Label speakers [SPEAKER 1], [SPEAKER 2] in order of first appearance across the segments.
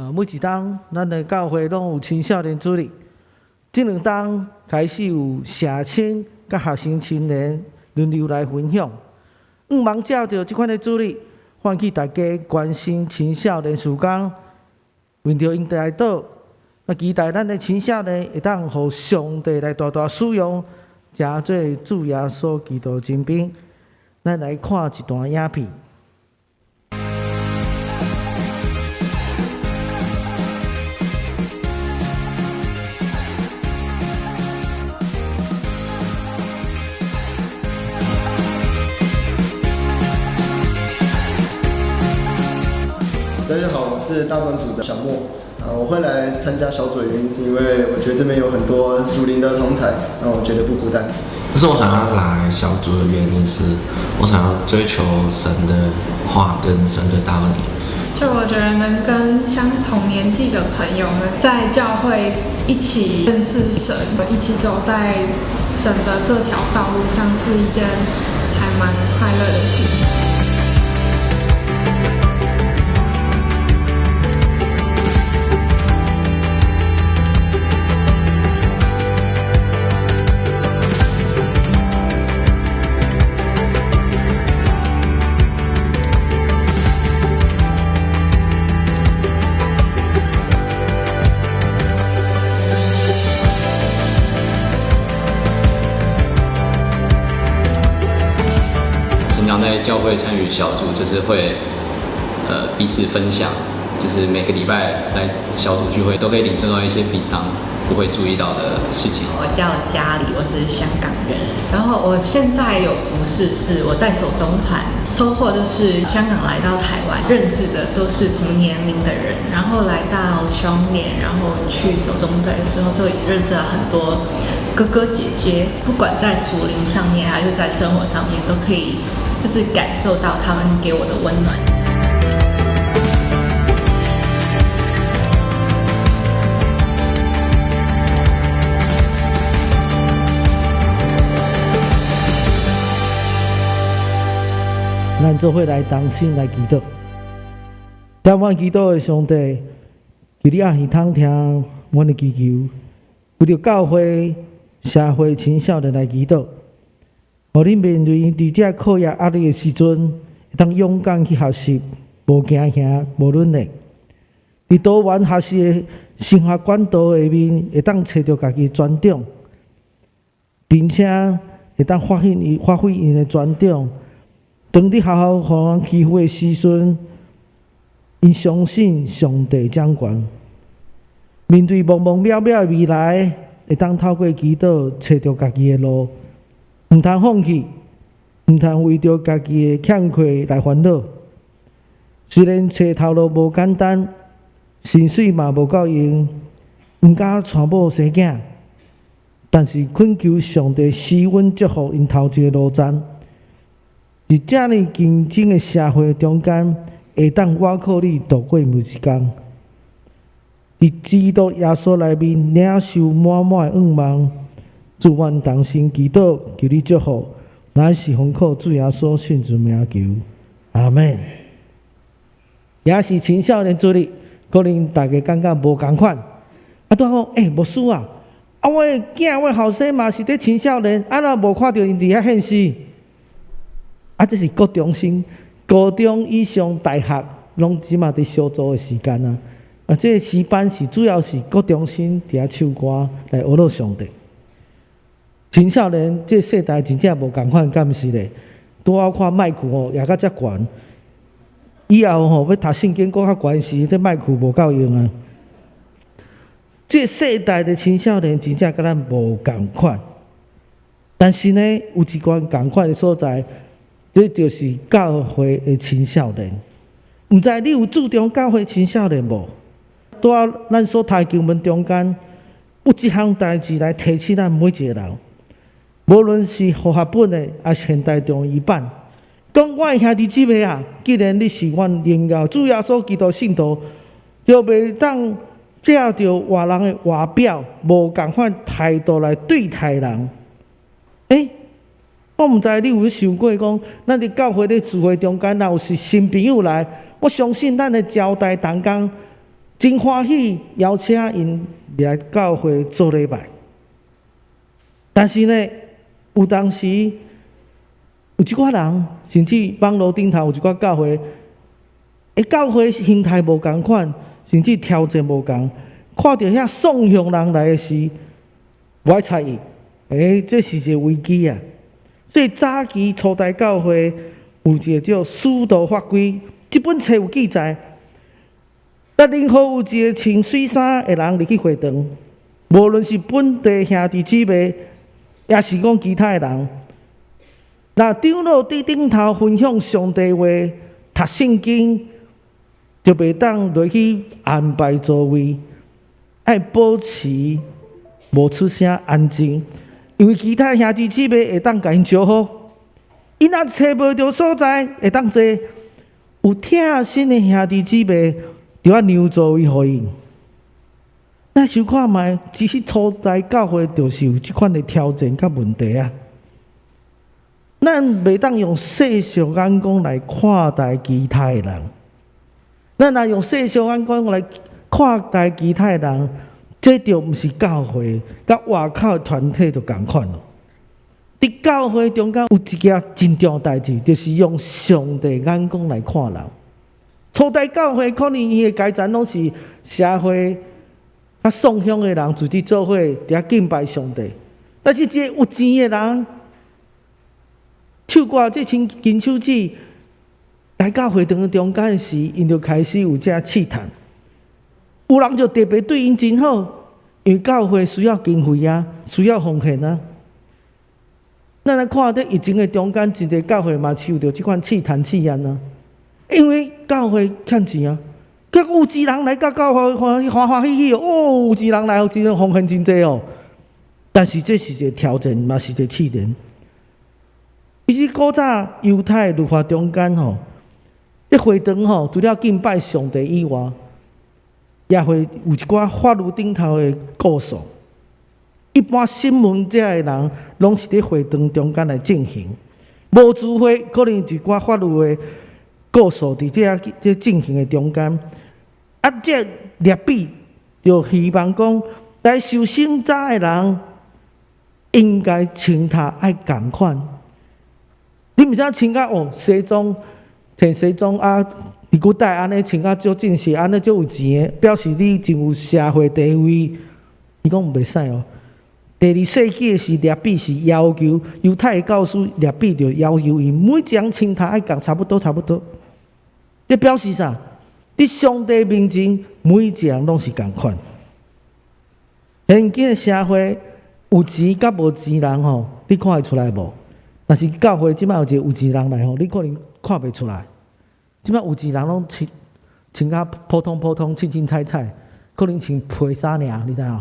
[SPEAKER 1] 啊，每一冬咱的教會攏有青少年主日，這兩冬開始有社青佮學生青年輪流來分享。向望藉著這款的主日，喚起大家關心青少年事工，為著𪜶代禱，啊，期待咱的青少年會當予上帝來大大使用，成做主耶穌基督精兵。咱來看一段影片。
[SPEAKER 2] 大家好，我是大專組的小莫。我會來參加小組的原因，是因為我覺得這邊有很多屬靈的同儕，讓我覺得不孤單。
[SPEAKER 3] 可是我想要來小組的原因是，我想要追求神的話跟神的道理。
[SPEAKER 4] 就我覺得能跟相同年紀的朋友們在教會一起認識神，一起走在神的這條道路上，是一件還蠻快樂的事情。
[SPEAKER 5] 平常在教會參與小組，就是會，彼此分享，就是每個禮拜來小組聚會，都可以領受到一些平常不會注意到的事情。
[SPEAKER 6] 我叫嘉里，我是香港人，然後我現在有服事是我在手中團，收穫就是香港來到台灣認識的都是同年齡的人，然後來到雙連，然後去手中隊的時候就認識了很多哥哥姐姐，不管在屬靈上面還是在生活上面，都可以感受到他們給我的溫暖。
[SPEAKER 1] 咱做伙來同心來祈禱，台灣祈禱的上帝，求你阿耳通聽阮的祈求，為著教會、社會青少年來祈禱，予恁面對佇這課業壓力的時陣，會當勇敢去學習，無驚嚇，無軟弱。佇多元學習的生活管道下面，會當揣著家己專長，並且會當發揮𪜶的專長。當佇學校予人欺負的時陣，𪜶相信上帝掌權。面對茫茫渺渺的未來，會當透過祈禱揣著家己的路，毋通放棄，毋通為著家己的欠缺來煩惱。雖然揣頭路無簡單，薪水嘛無夠用，毋敢娶某生囝，但是懇求上帝施恩祝福𪜶頭一個路站。佇遮爾競爭的社會中間，會當倚靠你度過每一工。佇基督耶穌內面領受滿滿的向望，祝阮同心祈禱，求你祝福，乃是奉靠主耶穌聖主名求，阿們。也是青少年主日，可能大家感覺無仝款。啊，拄好講，欸，牧師啊，啊，我的囝，我的後生嘛是佇青少年，啊，若無看著𪜶佇遐獻詩。啊，這是國中生、高中以上、大學，攏這馬佇小組的時間啊。啊，這個詩班是主要是國中生佇遐唱歌來學樂上帝。青少年這世代真正無仝款，敢毋是咧？拄好看麥克吼，也較遮懸。以後吼欲讀聖經閣較懸時，這麥克無夠用啊。這世代的青少年真正佮咱無仝款，但是呢，有一群仝款的所在。這就是教會的青少年。毋知你有注重教會青少年無？拄仔咱所讀經文中間，有一項代誌來提醒咱每一個人，無論是和合本的，抑是現代中譯版，講我的兄弟姊妹啊，既然你是阮榮耀主耶穌基督信徒，就袂當藉著外人的外表無仝款態度來對待人。欸，我毋知你有想過講，咱佇教會咧聚會中間，若有是新朋友來，我相信咱的招待同工，真歡喜邀請𪜶來教會做禮拜。但是呢，有當時有一寡人，甚至網路頂頭有一寡教會，教會形態無仝款，甚至條件無仝，看著遐宋鄉人來的時，無愛睬伊，這是一個危機啊！所以早期初代教會有一個叫使徒法規，這本冊有記載。那任何有一個穿媠衫的人入去會堂，無論是本地兄弟姊妹，抑是講其他的人，若長老佇頂頭分享上帝話、讀聖經，就袂當落去安排座位，愛保持無出聲安靜，因為其他兄弟姊妹會當共𪜶招呼。𪜶若揣無著所在，會當坐，有疼心的兄弟姊妹，就愛讓座位予𪜶。咱想看覓，其實初代教會就是有這款的挑戰佮問題啊。咱袂當用世俗眼光來看待其他的人。咱若用世俗眼光來看待其他的人，這就毋是教會，佮外口的團體就仝款囉。佇教會中間有一件真重要代誌，就是用上帝眼光來看人。初代教會可能伊的階層攏是社會較喪鄉的人，組織做伙佇遐敬拜上帝。但是一個有錢的人，手掛這金金手指來到會堂中間時，𪜶就開始有這試探。有人就特別對𪜶真好，因為教會需要經費啊，需要奉獻啊。咱來看佇疫情的中間，真濟教會嘛受著這款試探試驗啊。因為教會欠錢啊，結果有錢人來到教會歡歡歡喜喜哦，有錢人來，有錢人奉獻真濟哦。但是這是一個挑戰，嘛是一個試煉。其實古早猶太律法中間吼，這會堂吼，除了敬拜上帝以外，也會有一寡法律頂頭的告訴。一般審問這的人，攏是佇會堂中間來進行。無聚會，可能一寡法律的告訴佇這進行的中間。啊，這拉比就希望講，來受審查的人應該穿脫愛仝款。你毋使穿甲哦西裝，穿西裝啊，皮骨帶按呢穿甲足正式，按呢足有錢的，表示你真有社會地位。伊講袂使哦。第二世紀的時，拉比是要求猶太教師拉比就要求伊每一人穿脫愛仝差不多，差不多。這表示啥？佇上帝面前，每一個人攏是仝款。現今的社會有錢佮無錢人吼，你看會出來無？若是教會這擺有一個有錢人來吼，你可能看袂出來。這擺有錢人攏穿穿甲普通普通、凊凊彩彩，可能穿皮衫爾，你知無？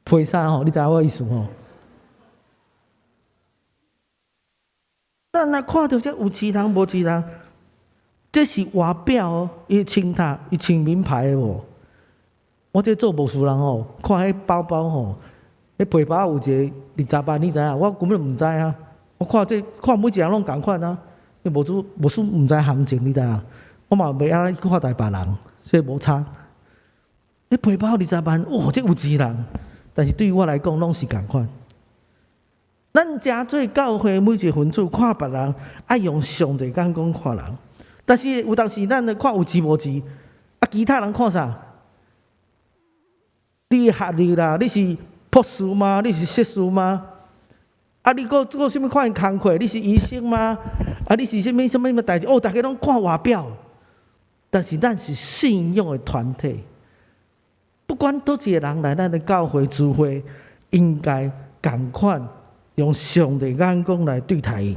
[SPEAKER 1] 皮衫吼，你知影我意思吼？咱若看著這有錢人無錢人，這是外表哦，伊穿脫，伊穿名牌的無？我這做牧師人吼，看彼包包吼，彼皮包有一个二十萬，你知影？我根本毋知啊！我看這看每一個人攏仝款啊，你牧師牧師毋知行情，你知影？我嘛袂按呢去看待別人，所以無差。彼皮包二十萬，哇！這有錢人，但是對於我來講，攏是仝款。咱誠做教會每一個分子看別人，愛用上帝眼光看人。但是有當時咱咧看有錢無錢，啊，其他人看啥？你學歷啦，你是博士嗎？你是碩士嗎？啊，你閣閣啥物款的工課？你是醫生嗎？啊，你是啥物啥物物代誌？哦，大家攏看外表，但是咱是信仰的團體，不管佗一個人來咱的教會聚會，應該仝款用上帝眼光來對待𪜶。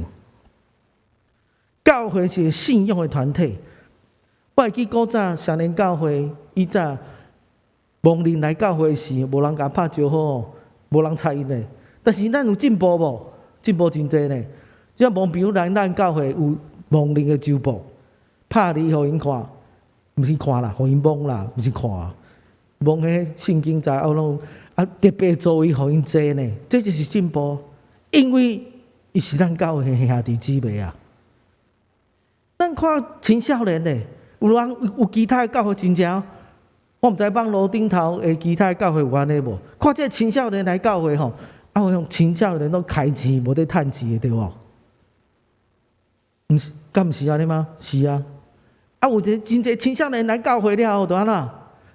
[SPEAKER 1] 教會是信仰的團體，我會記古早雙連教會以早盲人來教會時，無人共拍招呼哦，無人睬𪜶的。但是咱有進步無？進步真濟呢。這盲朋友來咱教會有盲人的周報，拍字予𪜶看，毋是看啦，予𪜶摸啦，毋是看。摸彼聖經在後攏啊，特別座位予𪜶坐呢，這就是進步。因為伊是咱教會的兄弟姊妹啊。咱看青少年的，有人有其他的教會真正，我毋知網路頂頭的其他的教會有按呢無？看這青少年來教會吼，啊，有青少年攏開錢無咧趁錢的對無？毋是，敢毋是按呢嗎？是啊。啊，有一個真濟青少年來教會了後，就按怎？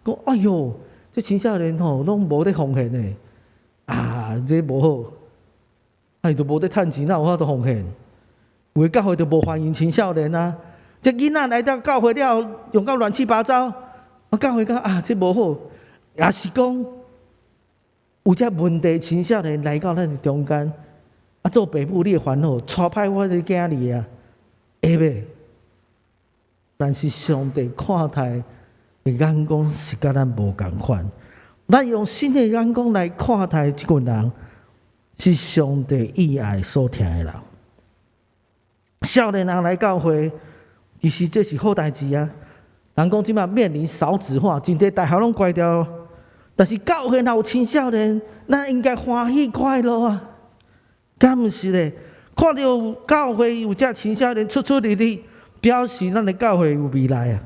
[SPEAKER 1] 講哎喲，這青少年吼攏無咧奉獻的，啊，這無好。啊，伊就無咧趁錢，哪有法度奉獻？有的教會就無歡迎青少年啊。這囡仔來到教會了後，用到亂七八糟，啊，教會講啊，這無好。也是講有這問題青少年來到咱的中間，啊，做爸母你會煩惱，帶歹我的囝兒啊，會袂？但是上帝看待的眼光是佮咱無仝款，咱用新的眼光來看待這群人，是上帝意愛所疼的人。少年人來教會，其實這是好代誌啊！人講這馬面臨少子化，真濟大學攏關掉，但是教會若有青少年，咱應該歡喜快樂啊！敢毋是咧？看著教會有這青少年出出入入，表示咱的教會有未來啊！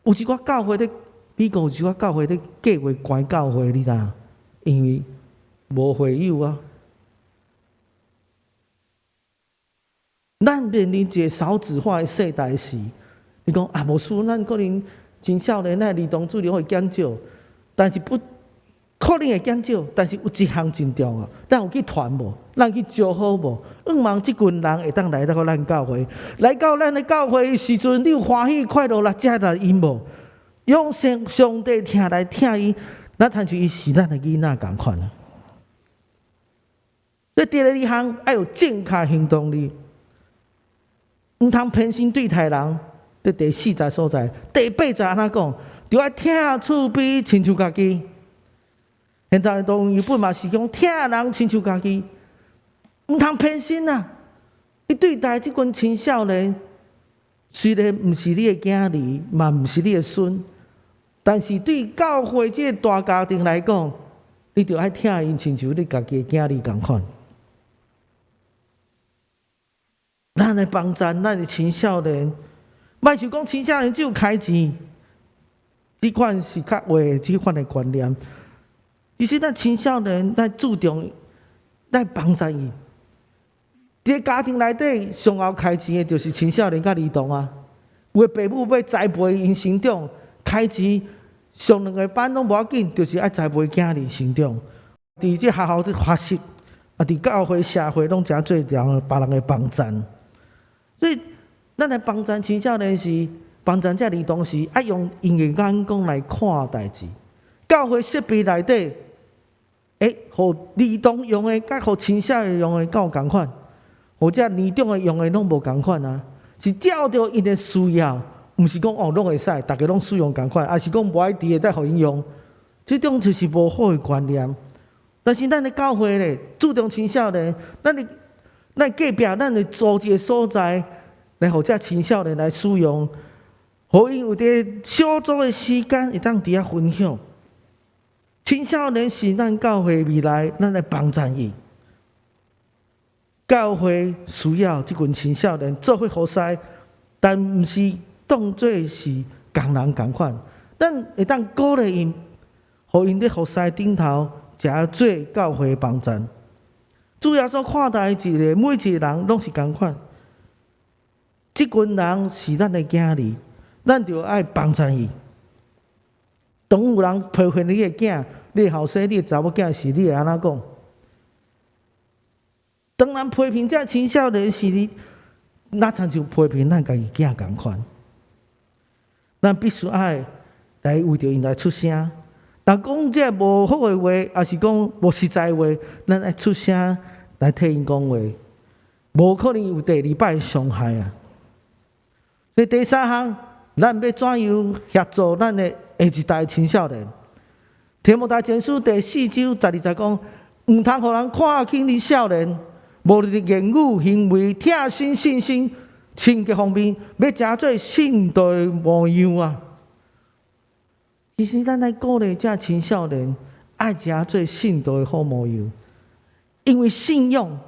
[SPEAKER 1] 有一寡教會咧，美國有一寡教會咧計劃關教會，你知影？因為無會友啊。咱面臨一個少子化的世代時，你講啊，無輸，咱可能青少年的兒童主日會減少，但是不可能會減少。但是有一項真重要，咱有去傳無？咱去招呼無？向望這群人會當來到咱教會，來到咱的教會的時陣，你有歡喜快樂來接待𪜶無？用上上帝疼來疼伊，咱親像伊是咱的囡仔仝款啊！這第二項愛有正確行動力。毋通偏心對待人，佇第四節所在，第八節按怎講？著愛疼厝邊親像家己。現在當日本嘛是講疼人親像家己，毋通偏心啊！你對待這群青少年，雖然毋是你的囝兒，嘛毋是你的孫，但是對教會這個大家庭來講，你著愛疼𪜶親像你家己的囝兒仝款。咱來幫贊咱的青少年，莫想講青少年只有開錢，這款是較壞這款的觀念。其實咱青少年，咱注重咱幫贊伊。佇家庭內底，上後開錢的就是青少年佮兒童啊。有的爸母欲栽培𪜶成長，開錢上兩個班攏無要緊，就是愛栽培囝兒成長。佇這學校佇學習，啊，佇教會社會攏誠做人別人的幫贊。所以，咱來幫贊青少年時，幫贊這兒童時，愛用𪜶的眼光來看代誌。教會設備內底，欸，予兒童用的，佮予青少年用的，敢有仝款？予這年長的用的攏無仝款啊！是照著𪜶的需要，毋是講哦攏會使，逐家攏使用仝款，抑是講無愛佇的再予𪜶用，這種就是無好的觀念。但是咱的教會咧，注重青少年，咱的咱隔壁咱的組織的所在，來予這青少年來使用，予𪜶有佇小組的時間會當佇遐分享。青少年是咱教會未來，咱來幫贊伊。教會需要這群青少年做伙服侍，但毋是當做是仝人仝款。咱會當鼓勵𪜶，予𪜶佇服侍頂頭，誠做教會幫贊。主耶穌看待一個每一個人攏是仝款。這群人是咱的囝兒，咱就愛幫贊伊。當有人批評你的囝，你的後生，你的查某囝時，你會按怎講？當人批評這青少年時，你若親像批評咱家己囝仝款。咱必須愛來為著𪜶來出聲。若講這無好的話，抑是講無實在話，咱愛出聲來替𪜶講話，無可能有第二擺傷害啊！所以第三項，咱欲怎樣協助咱的下一代青少年？提摩太前書第四章十二節講，毋通予人看輕你少年，無論佇言語、行為、疼心、信心、品格方面，欲成做信徒的模樣啊！其實咱來鼓勵這青少年，愛成做信徒的好模樣，因為信仰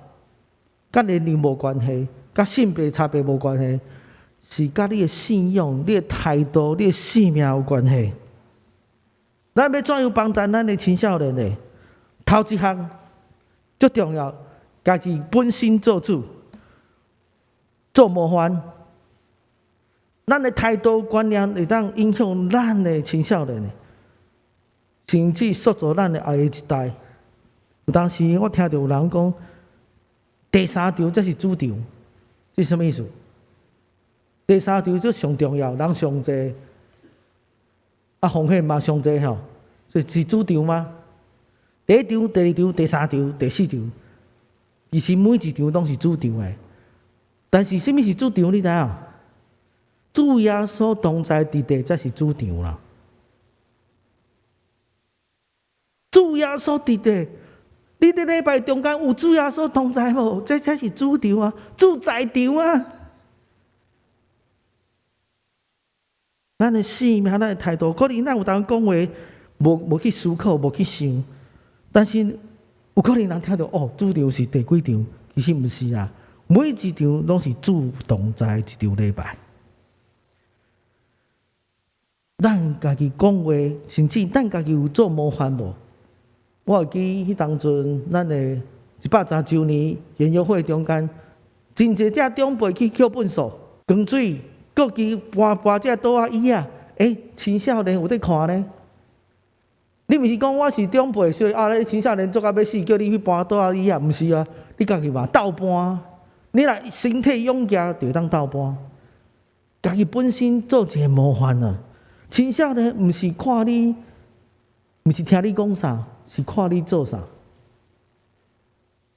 [SPEAKER 1] 佮年齡無關係，佮性別差別無關係。是佮你的信仰、你的態度、你的生命有關係。咱欲怎樣幫贊咱的青少年呢？頭一項最重要，家己本身做主，做模範。咱的態度觀念會當影響咱的青少年的，甚至塑造咱的後一代。有當時我聽著有人講，第三場才是主場，這是啥物意思？第三場才上重要，人上濟，啊風險嘛上濟吼，所以是主場嗎？第一場、第二場、第三場、第四場，其實每一場攏是主場的。但是啥物是主場？你知影？主耶穌同在佇地才是主場啦。主耶穌佇地，你佇禮拜中間有主耶穌同在無？這才是主場啊，主在場啊。咱的生命，咱的態度，可能咱有當講話，無去思考，無去想，但是有可能人聽著哦，主場是第幾場？其實毋是啊，每一場攏是主同在一場禮拜。咱家己講話，甚至咱家己有做模範無？我會記彼當陣，咱的110週年園遊會中間，真濟只長輩去抾糞掃、扛水。閣去搬搬這桌仔椅仔，欸，青少年有佇看呢？你毋是講我是長輩，所以啊，你青少年做甲欲死，叫你去搬桌仔椅仔，毋是啊？你家己嘛鬥搬，你若身體勇健，就會當鬥搬。家己本身做一個模範啊！青少年毋是看你，毋是聽你講啥，是看你做啥。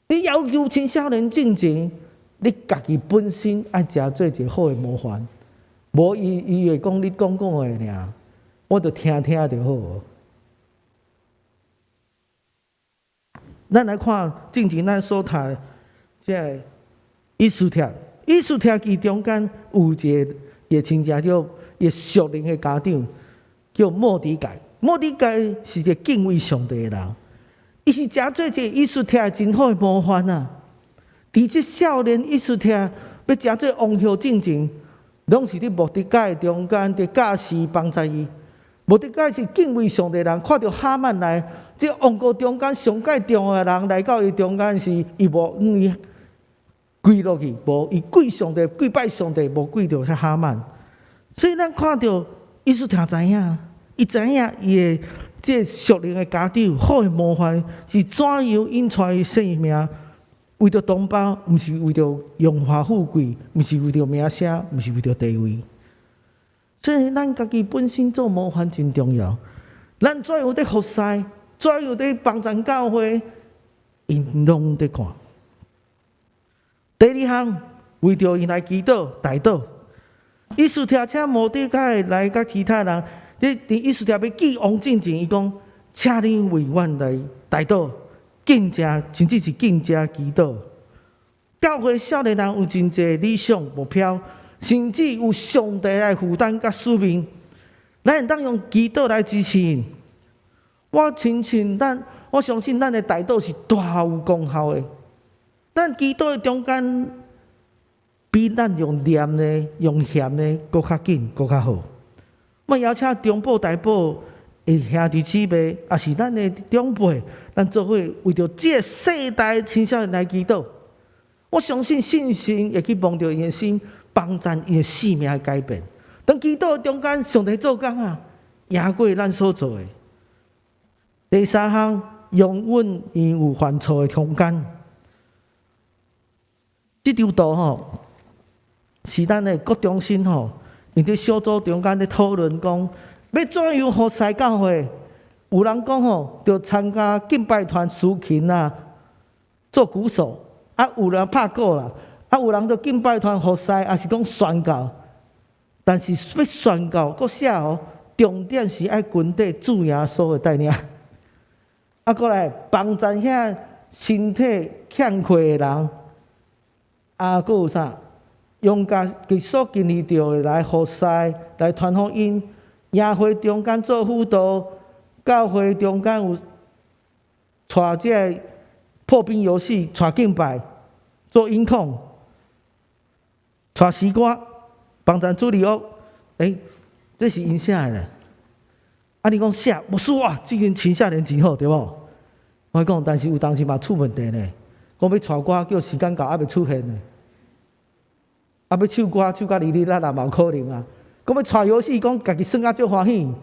[SPEAKER 1] 你要求青少年進前，你家己本身愛誠做一個好的模範。無伊伊會講你講講的爾，我就聽聽就好。咱來看進前咱所讀的這個以斯帖，以斯帖記中間有一個伊的親戚叫伊屬靈的家長，叫末底改。末底改是一個敬畏上帝的人，伊是誠做一個以斯帖真好的模範啊！佇這少年以斯帖欲成做王后進前，攏是佇末底改中間佇教示幫助伊。末底改是敬畏上帝人，看著哈曼來，這王國中間上蓋重要的人來到伊中間時，伊無向伊跪落去，無伊跪上帝，跪拜上帝，無跪著遐哈曼。所以咱看著以斯帖知影，伊知影伊的這屬靈的家長好的模範是怎樣引帶伊性命。為著同胞，毋是為著榮華富貴，毋是為著名聲，毋是為著地位。所以咱家己本身做模範真重要。咱怎樣佇服侍，怎樣佇幫贊教會，𪜶攏佇看。第二項，為著𪜶來祈禱、代禱。以斯帖請末底改來佮其他人，佇以斯帖欲見王進前，伊講，請你為阮來代禱。敬虔，甚至是敬虔祈禱。教會少年人有真濟理想目標，甚至有上帝來負擔佮使命，咱會當用祈禱來支持𪜶。我親信咱，我相信咱的代禱是大有功效的。咱祈禱的中間，比咱用念的、用嫌的閣較緊、閣較好。我邀請中保、大保的兄弟姊妹，抑是咱的長輩，咱做伙為著這個世代青少年來祈禱。我相信信心會去摸著𪜶的心，幫贊𪜶的生命的改變。當祈禱中間，上帝做工啊，贏過咱所做的。第三項，容允𪜶有犯錯的空間。這張圖吼，是咱的國中心吼，𪜶佇小組中間咧討論講，欲怎樣服侍教會？有人講吼，著參加敬拜團司琴啊，做鼓手啊，有人拍鼓啦，啊，有人著敬拜團服侍，抑是講宣教。但是欲宣教，閣寫吼，重點是愛跟綴主耶穌的帶領。啊，閣來幫贊遐身體欠缺的人，啊，閣有啥？用家己所經歷著的來服侍，來傳福音。營會中間做輔導，教會中間有帶這個破冰遊戲，帶敬拜，做音控，帶詩歌。幫贊主日學，欸，這是𪜶寫的咧。啊，你講寫無輸啊，這間青少年真好，對無？我講，但是有當時嘛出問題呢。講欲掣歌，叫時間到猶未出現呢。啊，欲唱歌唱甲哩哩啦啦嘛有可能啊。講欲掣遊戲，講家己耍甲足歡喜。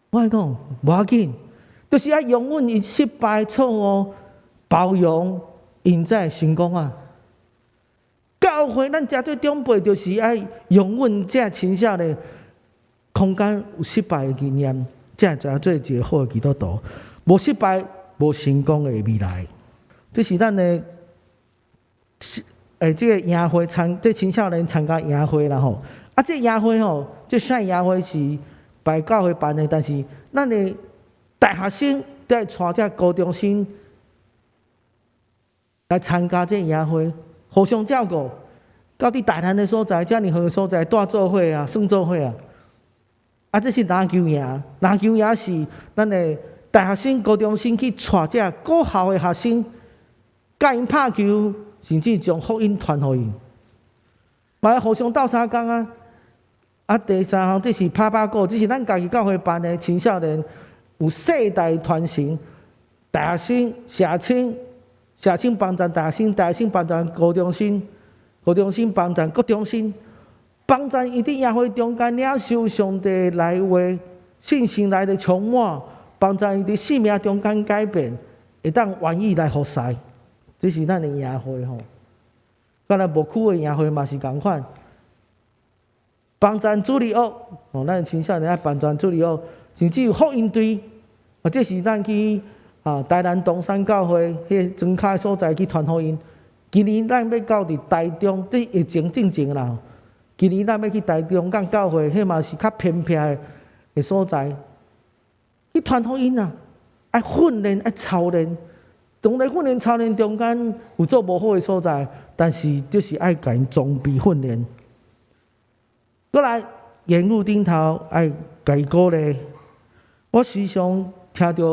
[SPEAKER 1] 我講無要緊，就是愛容忍𪜶失敗錯誤，包容𪜶才會成功啊。教會咱遮做長輩，就是愛容忍這青少年空間有失敗的經驗，才會做一個好的基督徒。無失敗，無成功的未來。這是咱的，欸，這個營會參，這青少年參加營會啦吼。啊，這營會吼，這啥營會是別教會辦的，但是咱的大學生在帶這高中生來參加這營會，互相照顧。到佇台南的所在，遮爾遠的所在，蹛做伙啊，耍做伙啊。啊，這是籃球營，籃球營是咱的大學生、高中生去帶這國校的學生，教𪜶拍球，甚至將福音傳予𪜶，嘛互相鬥相共啊。啊，第三項這是拍拍鼓，這是咱家己教會辦的青少年有世代傳承，大學生、社青、社青幫贊大學生，大學生幫贊高中生，高中生幫贊國中生，幫贊𪜶佇營會中間領受上帝來話，信心來的充滿，幫贊𪜶佇生命中間改變，會當願意來服侍，這是咱的營會吼。敢若牧區的營會嘛是仝款，幫贊主日學，哦，咱青少年愛幫贊主日學，甚至有福音隊，啊，這是咱去啊台南東山教會彼個莊跤所在去傳福音。今年咱欲到佇台中，這疫情進前啦。今年咱欲去台中港教會，彼嘛是較偏僻的所在，去傳福音啊！愛訓練，愛操練。當咧訓練操練中間有做無好的所在，但是就是愛共𪜶裝備訓練。閣來言語頂頭愛共伊鼓勵。我時常聽著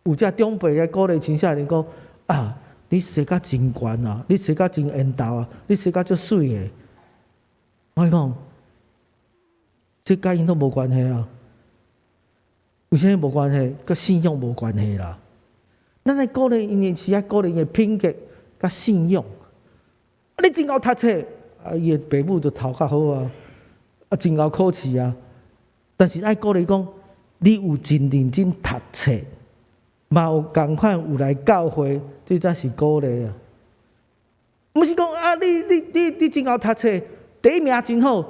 [SPEAKER 1] 有遮長輩來鼓勵青少年講啊，你生甲真懸啊，你生甲真緣投啊，你生甲足媠的。我講，這佮𪜶攏無關係啊。為啥物無關係？佮信仰無關係啦。咱愛鼓勵𪜶是愛鼓勵𪜶的品格佮信仰。你真𠢕讀冊，啊，伊的爸母就頭較好啊，啊，真𠢕考試啊。但是愛鼓勵講，你有真認真讀冊，嘛有仝款有來教會，這才是鼓勵啊。毋是講啊，你你你你真𠢕讀冊，第一名真好。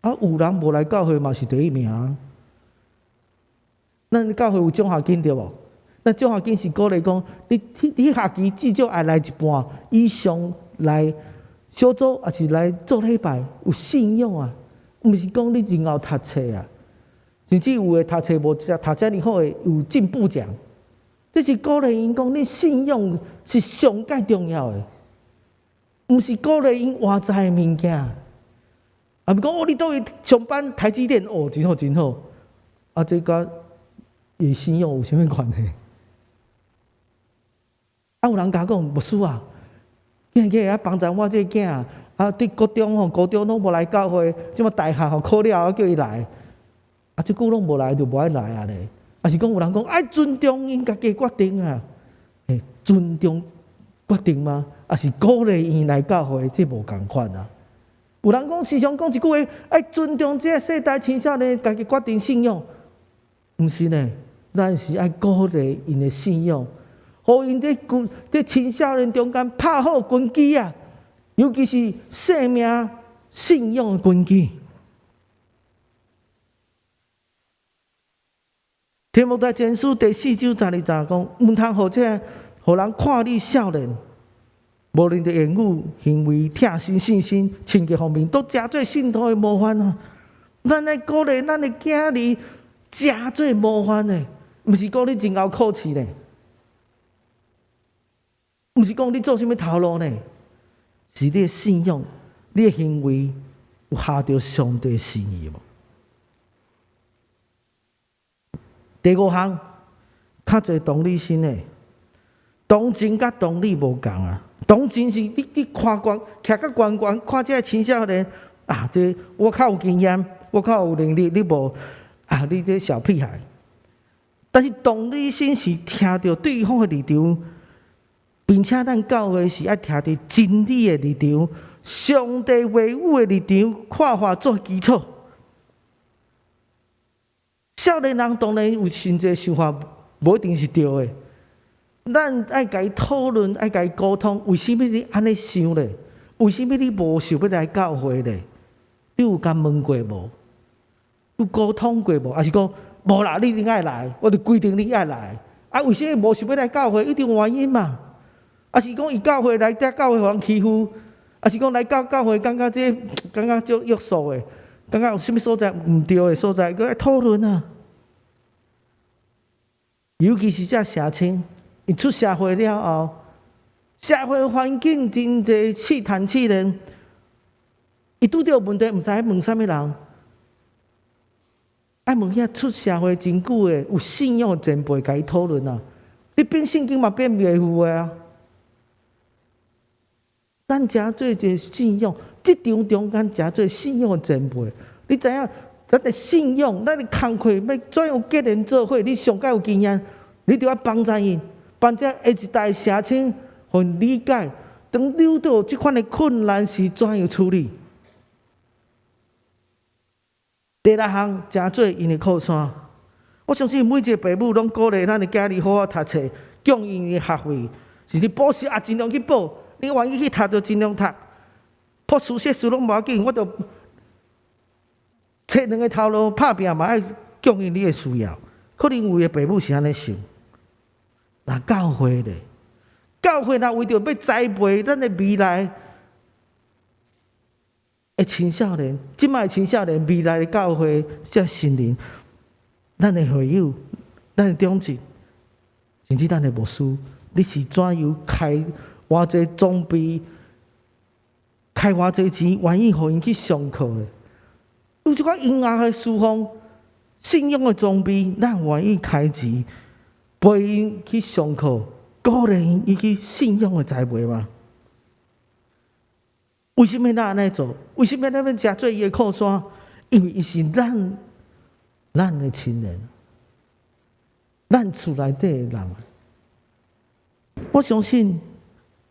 [SPEAKER 1] 啊，有人無來教會嘛是第一名。咱教會有獎學金對無？咱獎學金是鼓勵講，你你學期至少愛來一半以上來小組，抑是來做禮拜，有信仰啊！毋是講你真𠢕讀冊啊，甚至有的讀冊無讀遮爾好的有進步獎，這是鼓勵𪜶講，你信仰是上蓋重要的，毋是鼓勵𪜶外在的物件。啊，毋講哦，你佗位上班台積電哦，真好真好，啊，這佮伊信仰有啥物關係？啊，有人共我講牧師啊，囝囝啊幫贊我這個囝啊，佇國中吼、高中攏無來教會，這馬大學吼考了後叫伊來，啊，這久攏無來就無愛來啊咧。啊是講有人講愛尊重𪜶家己決定啊，欸，尊重決定嗎？抑是鼓勵𪜶來教會，這無仝款啊。有人講時常講一句話，愛尊重這個世代青少年家己決定信仰，毋是呢，咱是愛鼓勵𪜶的信仰。予𪜶佇軍佇青少年中間拍好根基啊，尤其是生命信仰的根基。提摩太前書第四章十二節講，毋通予這予人看你少年，無論佇言語、行為、疼心、信心、清潔方面，都誠做信徒的模範啊！咱愛鼓勵咱的囝兒，誠做模範的，毋是講你真𠢕考試呢。毋是講你做啥物頭路呢？是你的信仰、你的行為有合著上帝心意無？第五項，較濟同理心的，同情佮同理無仝啊。當真是你看懸徛較懸懸，看這个青少年啊，這我較有經驗，我較有能力，你無啊，你這小屁孩。但是同理心是徛著對方的立場，並且咱教會是愛徛佇真理的立場、上帝話語的立場、看法做基礎。少年人當然有真濟想法，無一定是對的。咱愛共伊討論，愛共伊溝通，為啥物你按呢想咧？為啥物你無想欲來教會咧？你有共問過無？有溝通過無？抑是講無啦？你一定愛來，我就規定你愛來。啊，為啥物無想欲來教會？一定有原因嘛。抑是講伊教會來遮教會予人欺負，抑是講來到教會感覺這感覺足約束的，感覺有啥物所在毋對的所在，閣愛討論啊。尤其是這社青，伊出社會了後，社會環境真濟試探試煉，伊拄著問題，毋知愛問啥物人，愛問遐出社會真久的有信仰的前輩，共伊討論啊。你變聖經嘛變袂赴的啊。咱誠做一个信仰，職場中間誠做信仰的前輩，你知影？咱的信仰，咱的工課欲怎樣結連做伙？你上蓋有經驗，你著愛幫助𪜶，幫助下一代社青予𪜶理解，當遇著這款的困難時，怎樣處理？第六項，誠做𪜶的靠山。我相信每一个爸母攏鼓勵咱的囝兒好好讀冊，供𪜶的學費，甚至補習也盡量去補。你願意去讀就盡量讀，博士碩士攏無要緊，我就揣兩个頭路拍拚嘛，愛供應你的需要。可能有的爸母是按呢想，若教會咧，教會若為著欲栽培咱的未來的青少年，這擺的青少年未來的教會這新人，咱的會友、咱的長執，甚至咱的牧師，你是怎樣開偌濟裝備，開偌濟錢，願意予𪜶去上課的？有這款音樂的侍奉、信仰的裝備，咱願意開錢陪𪜶去上課，鼓勵𪜶伊去信仰的栽培嗎？為啥物咱按呢做？為啥物咱欲誠做伊的靠山？因為伊是咱的親人，咱厝內底的人。我相信，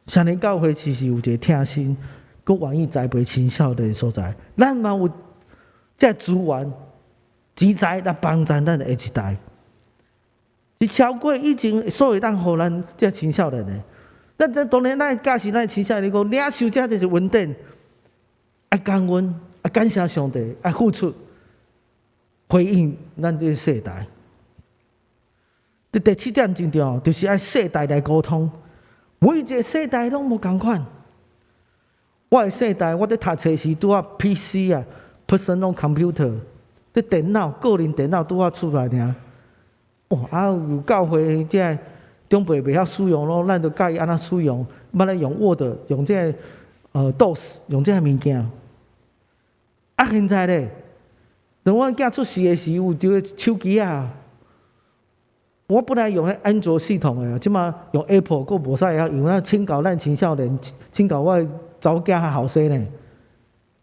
[SPEAKER 1] 聖靈教會其實有一个疼心，閣願意栽培青少年的所在。咱嘛有這資源、錢財來幫助咱的下一代。是超過以前所有當予咱這青少年的。咱這當然，咱教示咱青少年講，領受這就是恩典，愛感恩，愛感謝上帝，愛付出，回應咱這个世代。這第七點真重要，就是愛世代來溝通。每一个世代攏無仝款。我的世代，我佇讀冊時拄仔 PC 啊，personal computer，這電腦，個人電腦拄仔出來爾。哦，啊有教會這个長輩袂曉使用咯，咱就教伊按怎使用，捌咧用 Word，用這个DOS，用這个物件。啊，現在咧，當阮囝出世的時，有著手機啊。我本來用彼安卓系統的，這馬用 Apple，閣無啥會曉用。咱請教咱青少年，請教我的查某囝較後生呢。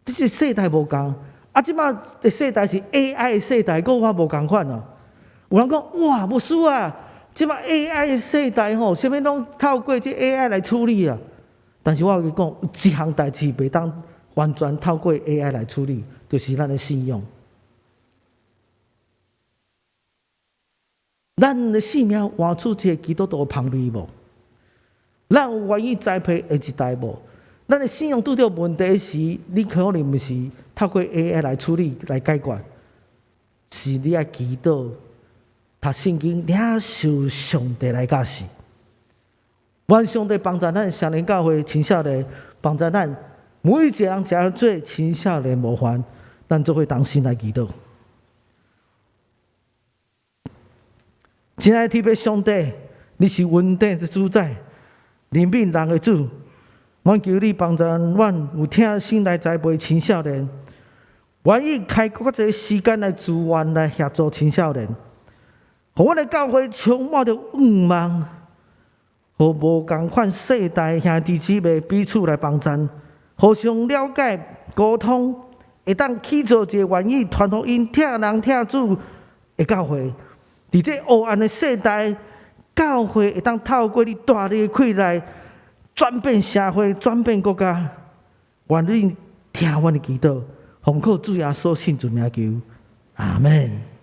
[SPEAKER 1] 這是世代無仝，啊，這馬的世代是 AI 的世代，閣我無仝款哦。有人講哇，牧師啊，這馬 AI 的世代吼，啥物攏透過這 AI 來處理啊。但是我共你講，一項代誌袂當完全透過 AI 來處理，就是咱的信仰。咱的性命活出這個基督徒的芳味無？咱有願意栽培下一代無？咱的信仰拄著問題時，你可能毋是透過 AI 來處理來解決，是你愛祈禱、讀聖經、領受上帝來教示。願上帝幫助咱少年教會青少年，幫助咱每一個人誠做青少年模範，咱做伙同心來祈禱。親愛的天父上帝，你是恩典的主宰，憐憫人的主。阮求你幫助阮有疼心來栽培青少年，願意開較濟時間來資源來協助青少年，予阮的教會充滿著盼望，予無仝款世代兄弟姊妹彼此來幫贊，互相了解溝通，會當起做一个願意傳福音、疼人疼主的教會。佇這黑暗的世代，教會會當透過你大力的氣來轉變社會、轉變國家。願你聽阮的祈禱，奉靠主耶穌聖主名求，阿門。